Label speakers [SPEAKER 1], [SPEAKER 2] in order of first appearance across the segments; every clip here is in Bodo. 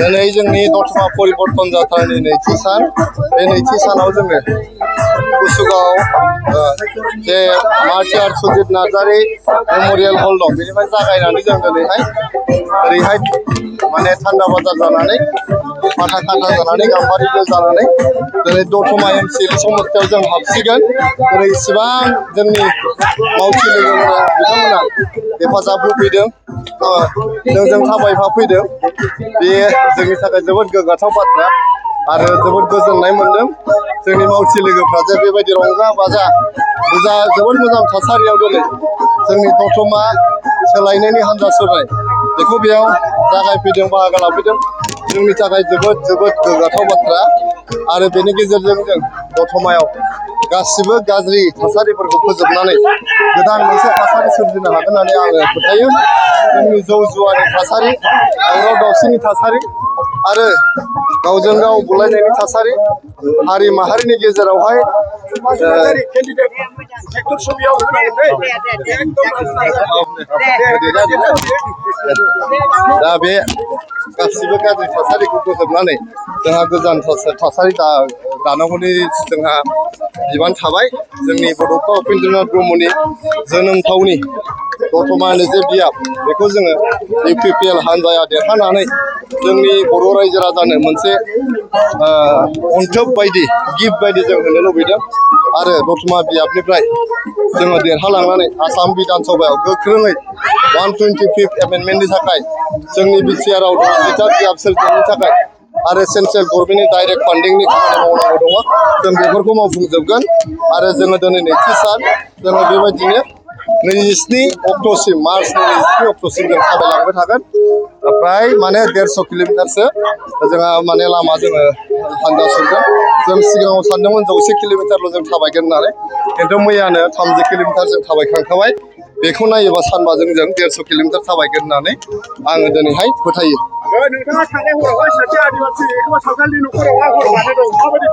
[SPEAKER 1] दिनै जोंनि दतमा परिबर्तन जात्रानि नैथि सान बे नैथि सानाव जोङो कुसुगाव जे मार्टियार सुजित नार्जारी मेमरियेल हल दं बेनिफ्राय जागायनानै जों दिनैहाय ओरैहाय माने थान्दा बाजार जानानै माथा खाथा जानानै गाम्बारिबो जानानै दिनै दतमा एमसिएल समस्थियाव जों हाबसिगोन। दिनै इसिबां जोंनि मावथि लोगोफोरा बिथांमोना हेफाजाब होफैदों जोंजों थाबायफा फैदों बे जोंनि थाखाय जोबोद गोग्गाथाव बाथ्रा आरो जोबोद गोजोननाय मोनदों। जोंनि मावथि लोगोफ्रा जे बेबायदि रंजा बाजा जोबोद मोजां थासारियाव दिनै जोंनि दतमा सोलायनायनि हान्जा सुरनाय बेखौ बेयाव जागायफैदों बाहागो लाफैदों जोंनि थाखाय जोबोद गोग्गाथाव बाथ्रा आरो बेनि गेजेरजों जों दतमायाव गासिबो गाज्रि थासारिफोरखौ फोजोबनानै गोदान मोनसे थासारि सोरजिनो हागोन होननानै आङो फोथायो। जोंनि जौ जुवानि थासारि दावराव दावसिनि थासारि आरो गावजों गाव बुलायनायनि थासारि हारि माहारिनि गेजेरावहाय दा बे गासिबो गाज्रि थासारिखौ फोजोबनानै जोंहा गोदान थासारि दानांगौनि जोंहा बिबान थाबाय। जोंनि बड'फा उपेन्द्रनाथ ब्रह्मनि जोनोम थावनि दतमानि जे बियाब बेखौ जोङो इउपिपिएल हान्जाया देरहानानै जोंनि बर' रायजो राजानो मोनसे अनथोब बायदि गिफ्ट बायदि जों होनो लुबैदों आरो दतमा बियाबनिफ्राय जोङो देरहालांनानै आसाम बिधान सभायाव गोख्रोङै 125th एमेन्डमेन्टनि थाखाय जोंनि बिटिआरआव 10था बियाब सोरजिनायनि थाखाय आरो सेन्ट्रेल गभर्नमेन्टनि डाइरेक्ट फान्डिंनि खामानि मावनांगौ दङ जों बेफोरखौ मावफुंजोबगोन आरो जोङो दिनै नैथि सान जोङो बेबायदिनो 27 अक्ट'सिम मार्चनि 27 अक्ट'सिम जों थाबायलांबाय थागोन। फ्राय माने 150 किल'मिटारसो जोंहा माने लामा जोङो हान्जा सुरगोन। जों सिगाङाव सानदोंमोन 100 किल'मिटारल' जों थाबायगोन होननानै खिन्थु मैयानो 30 किल'मिटार जों थाबायखांखाबाय। बेखौ नायोबा सानबाजों जों 150 किल'मिटार थाबायगोन होननानै आङो दिनैहाय फोथायो।
[SPEAKER 2] नोंथाङा थांनाय हरावहाय सासे आदिबासि एबा सावथालनि न'खरावहाय हर मानो दं माबायदि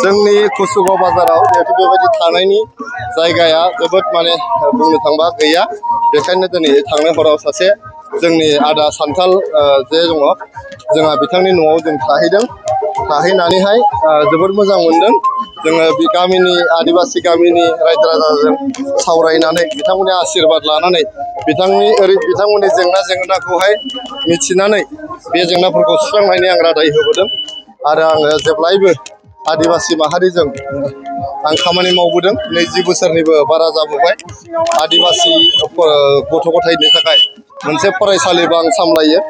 [SPEAKER 1] जोंनि कुसुगाव बाजाराव जिहेतु बेबायदि थानायनि जायगाया जोबोद माने बुंनो थांबा गैया बेखायनो दिनै थांनाय हराव सासे जोंनि आदा सान्थाल जे दङ जोंहा बिथांनि न'आव जों थाहैदों। थाहैनानैहाय जोबोद मोजां मोनदों। जोङो बे गामिनि आदिबासि गामिनि रायजो राजाजों सावरायनानै बिथांमोननि आशिर्बाद लानानै बिथांमोननि जेंनाखौहाय मिथिनानै बे जेंनाफोरखौ सुस्रांनायनि आं रादाय होबोदों आरो आङो जेब्लायबो आदिबासि माहारिजों आं खामानि मावबोदों 20 बोसोरनिबो बारा जाबोबाय। आदिबासि गथ' गथायनि थाखाय मोनसे फरायसालिबो आं सामलायो।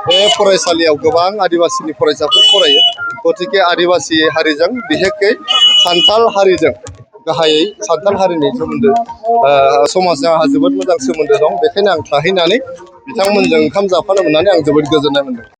[SPEAKER 1] बे फरायसालियाव गोबां आदिबासिनि फरायसाफोर फरायो। गतिके आदिबासि हारिजों बिहेखै सान्थाल हारिजों गाहायै सान्थाल हारिनि सोमोन्दो समाजजों आंहा जोबोद मोजां सोमोन्दो दं। बेखायनो आं थाहैनानै बिथांमोनजों ओंखाम जाफानो मोननानै आं जोबोद गोजोननाय मोनदों।